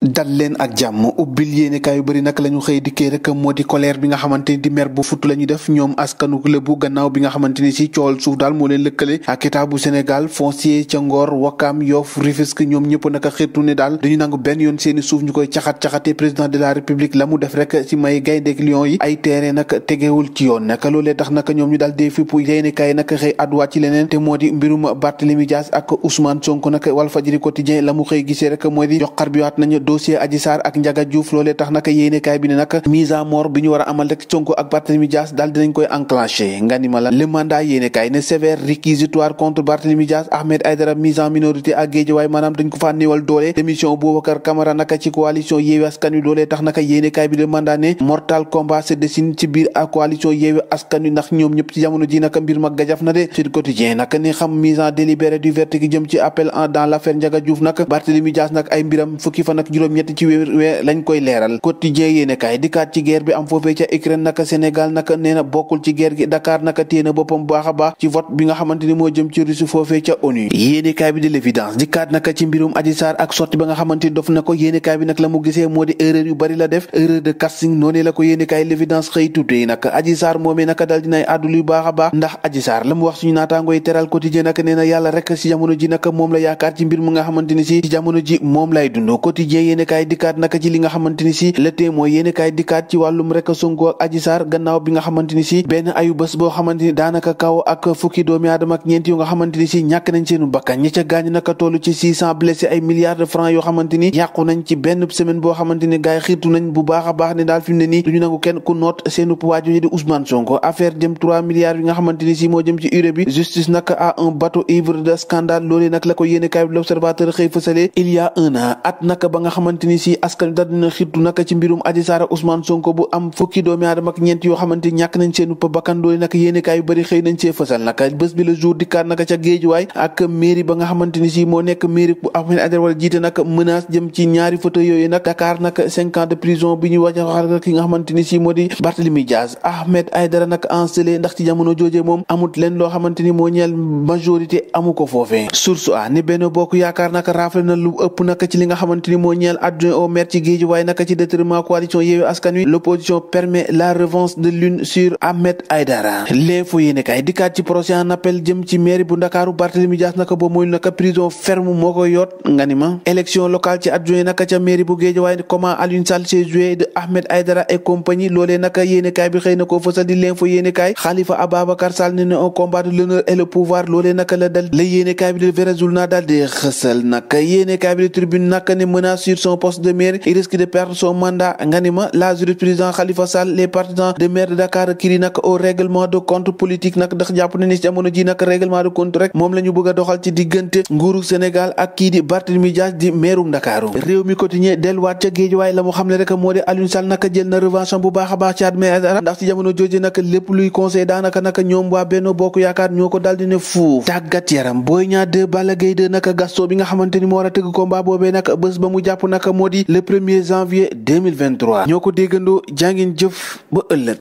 dal leen ak jàmm ubbil yéenekaay yu bëri nag la ñu xëy dikkee rek moo di colère bi nga xamante ni di mer bu futt la ñu def ñoom askanu Lebu gannaaw bi nga xamante ni si coowal suuf daal moo leen lëkkale ak état bu Sénégal foncier ca Ngor Wakam Yoff Rufisque ñoom ñëpp naka xirtu ne daal dañu nangu benn yoon seeni suuf ñu koy caxat-caxate président de la république la mu def rek ci may gayndeek Lions yi ay terrain nag tegewul ci yoon naka loolee tax naka ñoom ñu daal dee fipp yéenekaay naka xëy adduwaat ci leneen te moo di mbirum Barthélémy Dias ak Ousmane Sonko nag Walfadjri quotidien la mu xëy gisee rek moo di joxar bi waat nañu dossier Adji Sarr ak Ndiaga Diouf loolee tax naka yéenekaay bi ne nag mise à mort bi ñu war a amal rek Sonko ak Barthélémy Dias daal dinañ koy enclenché nga ni ma la le mandat yéenekaay ne sévère réquisitoire contre Barthélémy Dias Ahmed Aïdara mise en minorité ak Guédiawaye maanaam dañ ko faa néewal doole démission Boubacar Camara naka ci coalition Yewwi Askan Wi loolee tax naka yéenekaay bi le mandat ne mortal combat se dessine ci biir ak coalition Yewwi Askan Wi ndax ñoom ñëpp ci jamono ji naka mbir mag gajaf na de Sud Quotidien naka ne xam mise en délibéré du verdict jëm ci appel dans l'affaire Ndiaga Diouf nag Barthélémy Dias nag ay mbiram fukki fan ak juróom-ñett ci weer lañ koy leeral quotidien yéene kaay dikkaat ci guerre bi am foofee ca Ukraine naka Sénégal naka nee na bokkul ci guerre gi Dakar naka téye na boppam baax a baax ci vote bi nga xamante ni moo jëm ci Russie foofee ca ONU yéene kaay bi de l'évidence dikkaat naka ci mbirum Adji Sarr ak sotti ba nga xamante ni dof na ko yéene kaay bi nag la mu gisee moo di erreur yu bari la def erreur de casting noonee la ko yéene kaay l'évidence xëy tuddee naka Adji Sarr moomee naka dal dinay àddu luy baax a baax ndax Adji Sarr la mu wax suñu naataangoy teral quotidien naka nee na yàlla rek ci jamono ji naka moom la yaakaar ci mbir mu nga xamante ni si ci jamono ji moom lay dund quotidien yéene kaay dikkaat naka ci li nga xamante ni si le témoin yéene kaay dikkaat ci wàllum rek Sonko ak Adji Sarr gannaaw bi nga xamante ni si benn ayu bés boo xamante ni daanaka kaw ak fukki doomi aadama ak ñeent yu nga xamante ni si ñàkk nañ seenu bakkan ñi ca gaañ naka toll ci 600 blessés ay milliards de francs yoo xamante ni yàqu nañ ci benn semaine boo xamante ni gars yi xiirtu nañ bu baax a baax ne daal fi mu ne nii duñu nangu kenn ku noot seenu waaju di Ousmane Sonko affaire jëm 3 milliards yi nga xamante ni si moo jëm ci urée bi justice naka à un bateau ivre de scandale loolee nag la ko yéene kaay bi l'observateur xëy fësale il y a un an at naka ba nga xamante ni si askan daal dina xiirtu naka ci mbirum Adji Sarr Ousmane Sonko bu am fukki doomi aadama ak ñeent yoo xamante ni ñàkk nañ seenu bakkan doole naka yéenekaay yu bëri xëy nañ see fësal naka bés bi le jour dikkaat naka ca Géejuwaay ak mairie ba nga xamante ni si moo nekk mairie bu Ahmed Aïdara wala jiite naka menace jëm ci ñaari fauteuil yooyu nag Dakar naka 5 ans de prison bi ñu wàcc ki nga xamante ni si moo di Barthélémy Dias Ahmed Aïdara nag encelé ndax ci jamono joojee moom amut leen loo xamante ni moo ñeel majorité amu ko foofee source a ni Benno Bokk Yaakaar naka raafle na lu ëpp naka ci li nga xamante ni moo ñeel adjoint au maire ci Géejuwaay naka ci détriment coalition Yewwi Askan Wi l'opposition permet la revanche de l'une sur Ahmed Aïdara l'info yéenekaay dikkaat ci procès en appel jëm ci mairie bu Ndakaaru Barthélémy Dias naka boobu mooy naka prison ferme moo ko yoot nga ni ma élection locale ci adjoint naka ca mairie bu Guédiawaye comment Alioune Sall s'est joué de Ahmed Aïdara et compagnie loolee naka yéenekaay bi xëy na koo fësal di l'info yéenekaay Khalifa Ababacar Sall ne un combat de l'honneur et le pouvoir loolee naka la dal la yéenekaay bi de vrai journal daal di xësal naka yéenekaay bi de tribune naka ne menace sur son poste de maire il risque de perdre son mandat nga ni ma la jurisprudence Khalifa Sall les partisans de maire de Dakar kiri nag au règlement de compte politique nag ndax jàpp na ni jamono ji nag règlement de compte rek moom la ñu bëgg a doxal ci diggante nguuru Sénégal ak kii di Barthélémy Dias di maire Ndakaaru réew mi quotidien delluwaat ca Géejawaay la mu xam ne rek moo di Alioune Sall naka jël na revanche bu baax a baax ci Ahmed Aïdara ndax ci jamono jooju nag lépp luy conseil daanaka naka ñoom waa Benno Bokk Yaakaar ñoo ko daal di ne fuuf tàggat yaram Boy Niang 2 Balla Gaye 2 naka Gaston bi nga xamante ni moo war a tëgg combat boobee nag bés ba mu jàpp naka moo di le 1er janvier 2023 ñoo ko déggandoo jàngin jëf ba ëllëg